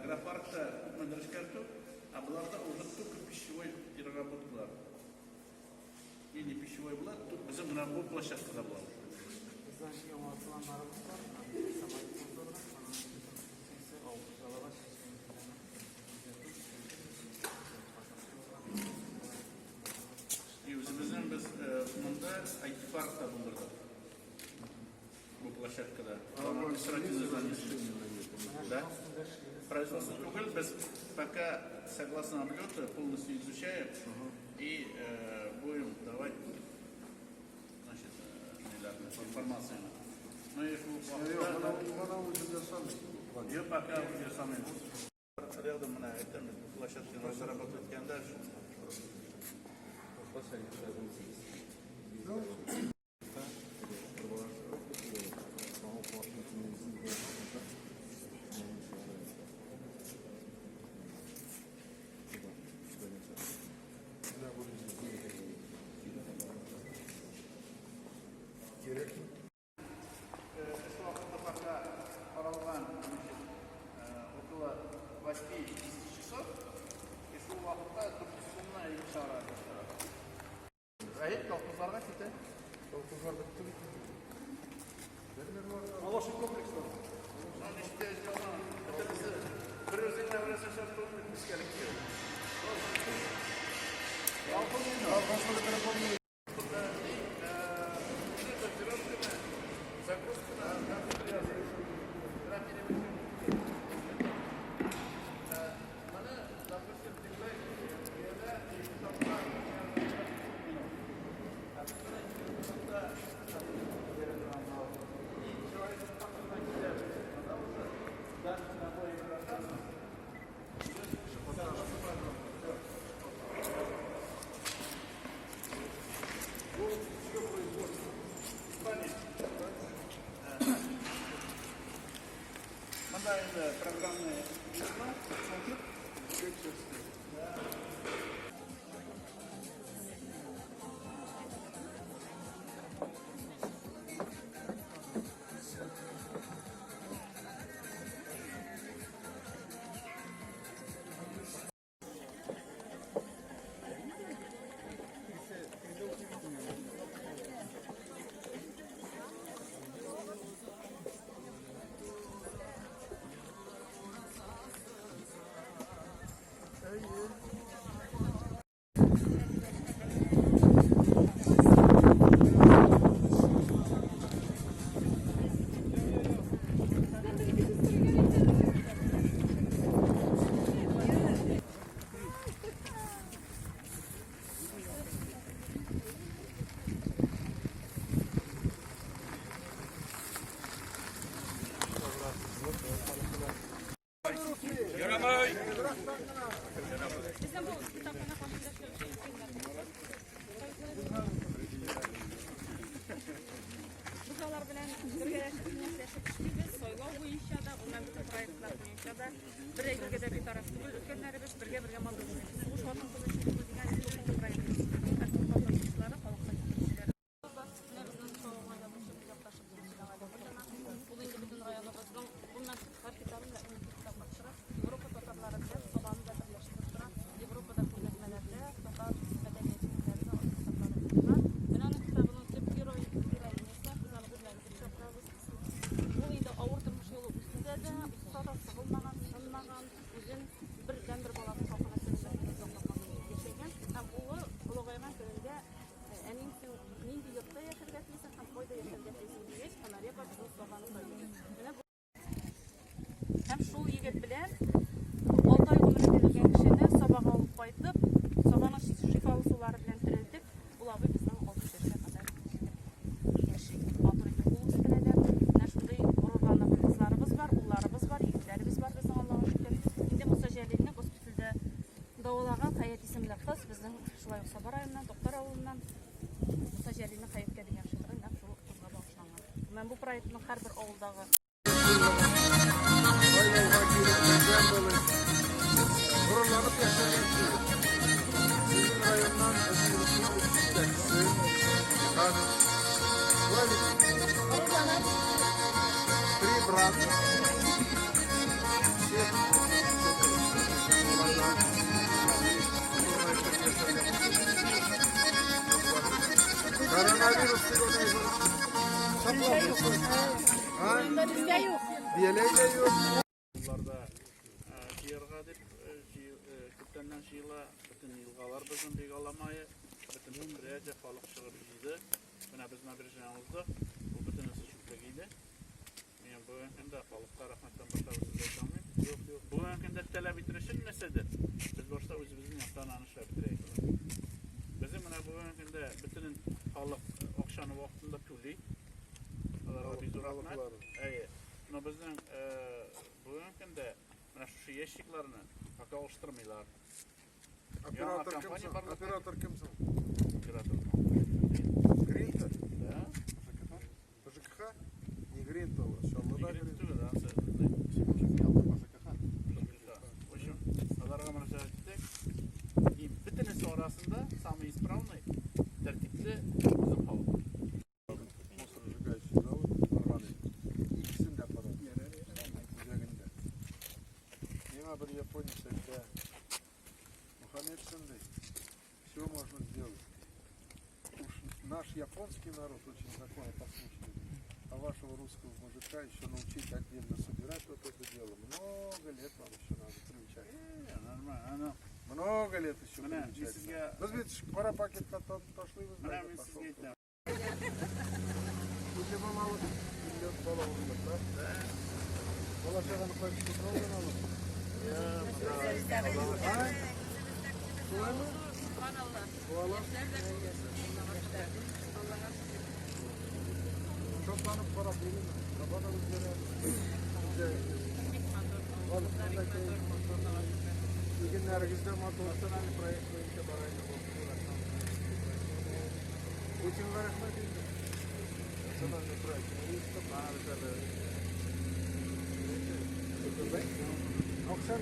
Агропаркта күпмедер эшкәртү, ә боларда уже только пищевой переработкалар. Нинди пищевой була, безнең менә бу площадкада була уже. Безнең яңа планнарыбыз бар. Самай культурада, авыл хуҗалыгы И үзебезнең без монда IT-парк та булдырдык. Бу площадкада. Административный здание. Да? Производство түгел, без пока согласно облета полностью изучаем и будем давать, значит, информацию. Ну и шул вакытта Ее пока ясамыйбыз. Рядом менә әйтәм, бу площадканы разработать иткәндә. Эш вакыты пока каралган, значит, около 8-10 часов. И шул вакытта 400 сумны әйбер чыгара. Гаеп колхозларга китә. Колхозлар бетте бит. Молочный комплекс бар. Ну, ничек тә җыелган. Бөтенесе бер үзеңә берәрсе шарт булмый мискәлеккә. Колхозны бетереп булмый. Уже дозировканы, загрузканы компьютер яза. Моны, допустим, тегеләй өйдә ике тапкыр минут. Ә без моны 2 минутта бирә торган булабыз. И человек компьютердан килә, анда уже данные на обоих гражданах идет согласно программе. Всё. Бу все производство. Испания. Монда инде программный оешма. Диспетчерский. Безнең бу китапханә каршында эшләүче өлкәннәр. Без алар белән бергәләшеп, киңәшләшеп эшлибез. Сайлау буенча да, гомумән бөтен проектлар буенча да. Бер әйбергә дә битараф түгел өлкәннәребез, бергә-бергә матур эшлибез. Сугыш хатын-кыз өчен түгел дигән республика проектыбызның актив катнашучылары, халыкка җиткерүчеләре. Менә безнең савыгына язучы якташыбыз Ул инде бөтен районыбызның гомумән һәр китабын да унике китапка төшерә. Европа татарлары белән Сабаны да берләштереп тора. Европада күргәзмәләрдә татар мәдәнияте көннәрендә аның китаплары укыла. Менә аның китабының төп герое, героинясы, без аны Гөлназ дип чакырабыз. Ул инде авыр тормыш юлы үтсә дә, үтсә дә сыгылмаган, сынмаган, үзен бердәнбер баласы хакына яшәгән һәм улы олыгайган көнендә: «Әнием, син нинди йортта яшәргә телисең һәм кайда яшәргә телисең?» – дигәч, Канария апа безнең Сабаны сайлый. Менә бу һәм шул егет белән 6 ай гомер иттерелгән кешене Сабага алып кайтып, Сабаның шифалы сулары белән терелтеп, ул абый безнең 60 яшькә кадәр җитеп яши. Матур итеп ул үстерәләр. Менә шундый горурланырлык кызларыбыз бар, улларыбыз бар, егетләребез бар безнең, Аллага шөкер. Инде Муса Җәлилне госпитальдә дәвалаган Хәят исемле кыз безнең шулай ук Саба районыннан, Туктар авылыннан. Муса Җәлилнең «Хәяткә» дигән шигыре нәкъ шул кызга багышланган. Менә бу проектның һәрбер авылдагы Сайлауга килеп бердәм булып, горурланып яшәргә кирәк. Безнең районнан республиканың үз җитәкчесе Михайлов. Шулай бит? Три брата. Все. А? Бездә юк. Бияләй дә юк. Юлларда җыярга дип күптәннән җыела, бөтен елгалар безнең бик аламае, бөтен предприятие халык чыгып җыйды. Менә без набережныйдан уздык, бу бөтенесе чүплек иде. Мин бүгенге көндә халыкка рәхмәттән башка бер сүз әйтә алмыйм. Юк, юк. Бүгенге көндә таләп итер өчен нәрсәдер? Без башта үзебезнең яктан аны эшләп бетерәйек. Безнең менә бүгенге көндә бөтен халык акчаны вакытында түли. Аларга бик зур рәхмәт. Әйе. Но безнең бүгенге көндә менә шушы ящикларны пока алыштырмыйлар. Оператор кем компания соң? барлыкка. Оператор кем соң? Оператор. Гринта? Да. По ЖКХ? Не Гринта у вас, Чаллыда Гринта Гринта. түгел, анысы. В общем, аларга мөрәҗәгать иттек. И бөтенесе арасында самый исправный, тәртипле безнең халык. Мусоросжигающий завод барган иде. Икесен дә карадым. Үзәгендә. Миңа бер японец әйтә: «Мухаммедшин, ди, все можно сделать. Уж наш японский народ очень законопослушный, а вашего русского мужика еще научить отдельно собирать вот это дело. Много лет вам еще надо приучать». Нормально. Аны Много лет еще Менә мин приучать. сезгә Без бит кара пакетка ташлыйбыз. Менә мин сезгә әйтәм. Илле балалы, 50 бала булды, да? Бала чаганы кайтып алган алып. Шулаймы? Балалар шатланып карап йөрим. Кабана үзләре. Игеннәрегез дә матур. Национальный проект буенча бара инде бу. Путинга рәхмәт инде. Национальный проект. Акча.